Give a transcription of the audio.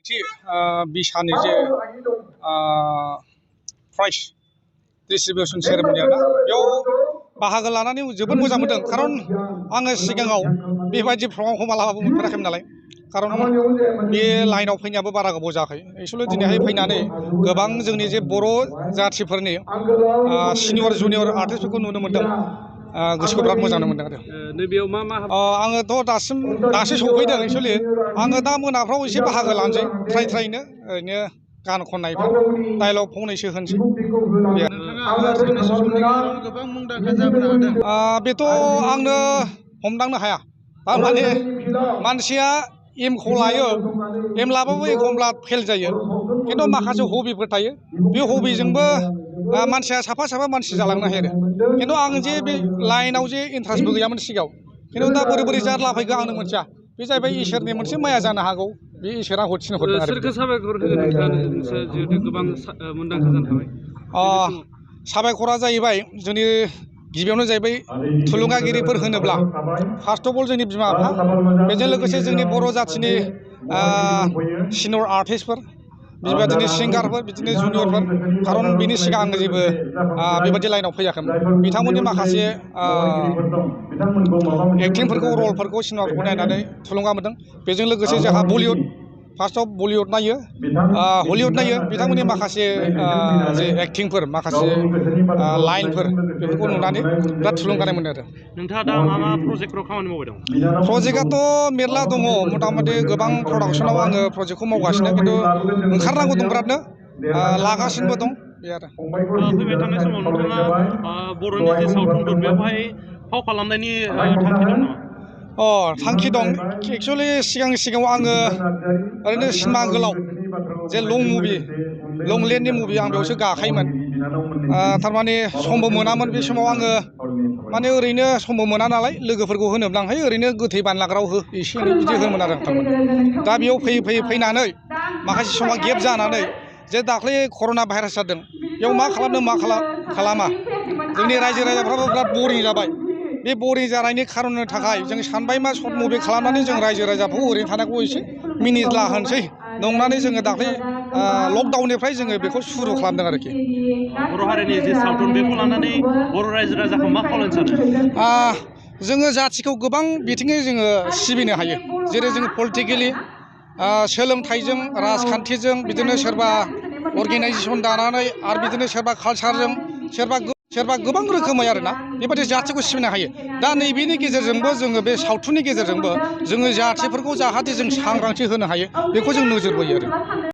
नैथि बिसानि जे prize distribution ceremony आरोना बेयाव बाहागो लानानै जोबोद मोजां मोनदों खारन आङो सिगाङाव बेबायदि प्रग्रामखौ मालाबाबो मोनफेराखैमोन नालाय खारन बे लाइनाव फैनायाबो बारा गोबाव जायाखै एक्सुवेलि दिनैहाय फैनानै गोबां जोंनि जे बर' जाथिफोरनि सिनियर जुनियर आर्टिस्टफोरखौ नुनो मोनदों गोसोखौ बिराद मोजां मोनदों आरो नैबेयाव मा आङोथ' दासो सफैदों एक्सुवेलि आङो दा मोनाफ्राव एसे बाहागो लानोसै ट्राइनो ओरैनो गान खननायफ्राव डायलग फंनैसो होनोसै बेथ' आंनो हमदांनो हाया थारमाने मानसिया एमखौ लायो एम लाबाबो एखमब्ला फेल जायो खिन्थु माखासे हबिफोर थायो बे हबिजोंबो मानसिया साफा मानसि जालांनो हायो खिन्थु आं जे बे लाइनाव जे इन्ट्रेस्टबो गैयामोन सिगाङाव खिन्थु दा बोरै जारला फैखो आंनो मोनथिया बे जाहैबाय इसोरनि मोनसे माया जानो हागौ बे इसोरा हरथिनो हरदों आरो सोरखौ साबायखर होगोन नोंथाङा जिहेतु गोबां मुंदांखा जानो हाबाय साबायखरा जाहैबाय जोंनि गिबियावनो जाहैबाय थुलुंगागिरिफोर होनोब्ला फार्स्ट अफ अल जोंनि बिमा बिफा बेजों लोगोसे जोंनि बर' जाथिनि सिनियर आर्टिस्टफोर बेबायदिनो सिंगारफोर बिदिनो जुनियरफोर खारन बिनि सिगां आङो जेबो बेबायदि लाइनाव फैयाखैमोन बिथांमोननि माखासे एक्टिंफोरखौ रलफोरखौ सिनेमाफोरखौ नायनानै थुलुंगा मोनदों बेजों लोगोसे जोंहा बलिउड फार्स्टआव बलिउड नायो हलिउड नायो बिथांमोननि माखासे जे एक्टिंफोर माखासे लाइनफोर बेफोरखौ नुनानै बिराद थुलुंगानाय मोनो आरो नोंथाङा दा मा प्रजेक्टफ्राव खामानि मावबाय दं प्रजेक्टआथ' मेरला दङ मथा-मथि गोबां प्रडाक्सनाव आङो प्रजेक्टखौ मावगासिनो खिन्थु ओंखारनांगौ दं बिरादनो लागासिनोबो दं बे आरो फैबाय थानाय समाव नोंथाङा बर'नि जे सावथुनफोर बेवहाय फाव खालामनायनि थांखि दं नामा थांखि दं एक्सुवेलि सिगाङाव आङो ओरैनो सिनेमा गोलाव जे लं लेन्थनि मुभि आं बेयावसो गाखायोमोन थारमाने समबो मोनामोन बे समाव आङो माने ओरैनो समबो मोना नालाय लोगोफोरखौ होनोब्ला आं ओरैनो गोथै बानलाग्राव हो एसे एनै बिदि होनोमोन आरो थारमाने दा बेयाव फैनानै माखासे समा गेप जानानै जे दाख्लै कर'ना भाइरास जादों बेयाव मा खालामनो मा खालामा जोंनि रायजो राजाफ्राबो बिराद बरिं जाबाय बे बरिं जानायनि खारननि थाखाय जों सानबाय मा सर्ट मुभि खालामनानै जों रायजो राजाखौ ओरैनो थानायखौ एसे मिनिला होनोसै नंनानै जोङो दाख्लै लकडाउननिफ्राय जोङो बेखौ सुरु खालामदों आरोखि बर' हारिनि जे सावथुन बेखौ लानानै बर' रायजो राजाखौ मा खावलायनो सानो जोङो जाथिखौ गोबां बिथिङै जोङो सिबिनो हायो जेरै जोङो पलिटिकेलि सोलोंथाइजों राजखान्थिजों बिदिनो सोरबा अर्गेनाइजेसन दानानै आरो बिदिनो सोरबा कालसारजों सोरबा गोबां रोखोमै आरोना बेबायदि जाथिखौ सिबिनो हायो दा नैबेनि गेजेरजोंबो जोङो बे सावथुननि गेजेरजोंबो जोङो जाथिफोरखौ जाहाथे जों सांग्रांथि होनो हायो बेखौ जों नोजोर बोयो आरो